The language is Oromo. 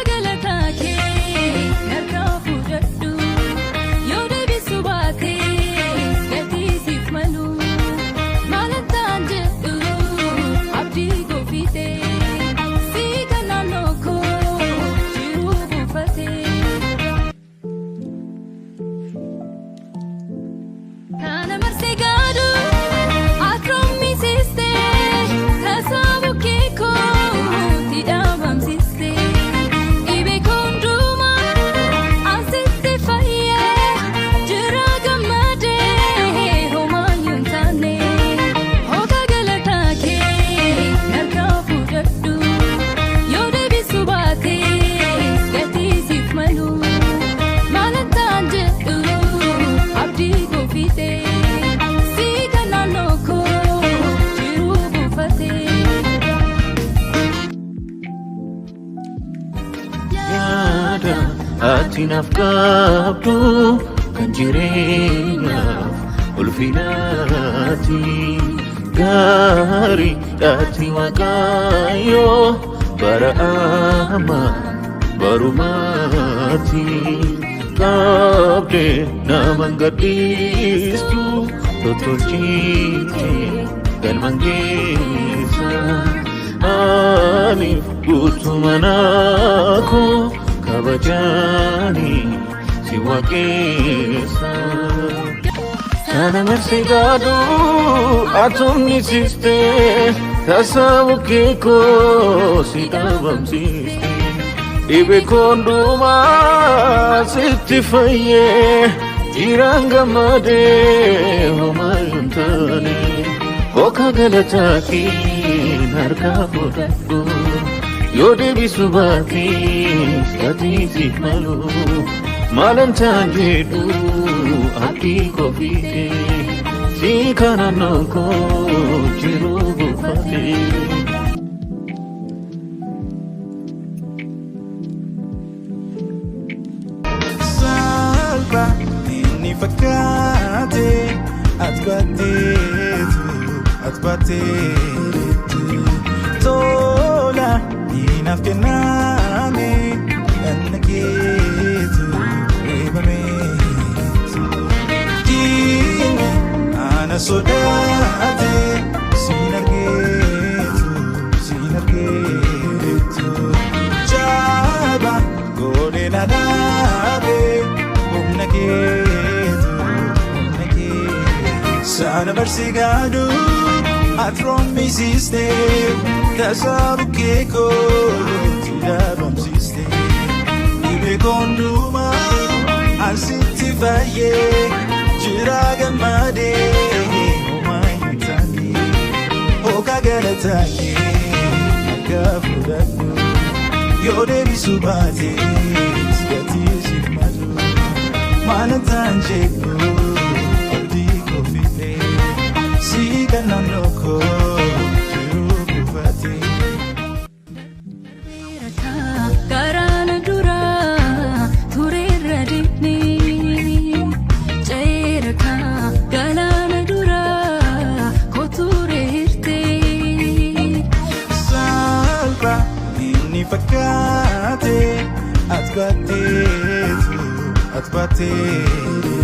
Galataa kee narraa fudhadhu, yoo deebisuu baate gatii siif malu. Maalantaan jedhu abdii goofite, si kan naannoo koo jiru buufate. Kana marsee gaadhu atroommisiste, tasaa bukkee kootti dhaabamsiste. Dhibee hundumaa asitti fayyee jira, gammadee homaayyuu hin taane. Hooka galataa kee narraa fudhadhu, yoo deebisuu baate gatii siif malu. Maalantaan jedhu abdii goofite, si kan naannoo koo jiru buufate. Yaada ati naaf qabdu kan jireenyaaf ulfinaati. Gaarii ati Waaqayyoo, bara amma barumaati. Qabdee naman gadhiistu, tottolchite galman geessa. Aniif guutuu manaa koo kabajaani si waaqessa. Sana marsee gaadhu atumnisiste, tasaa bukkee koo si dhabamsiiste. Dhibee koondumaa sitti fayyee jiraan, gammadee homaa hin taane. Hooka galataa kee harkaa fudhadhu, yoo deebisu baates gatii siif malu. Maalantaan jedhu abdii kofiite, si kana koo jiru buufate. Salphaa inni fakkaate ati baatteetu, ati baatteetu tola diinaaf kenname, dhanna keetu reebameetu. Diinni ana sodaate siin argeetu, siin argeetu jaba godhe na dhaabe humna keetu, humna keetu. Sana barsi gaadhu atroommisiste, tasaa bukkee kooti dhaabamsiiste. Dhibee koondumaa asitti fayyee jira, gammadee homaa hin taane. Hooka galataa kee akka fudhadhu, yoo deebisu baates gatii siif malu. Maalantaan jedhu abdii koofite, si kan naannoo koo jiru buufate. Karaana duraa tureerra deemnee ceera kaa, galaana duraa kooture hirtee. Salphaa inni fakkaate ati baatteetu, ati baatteetu.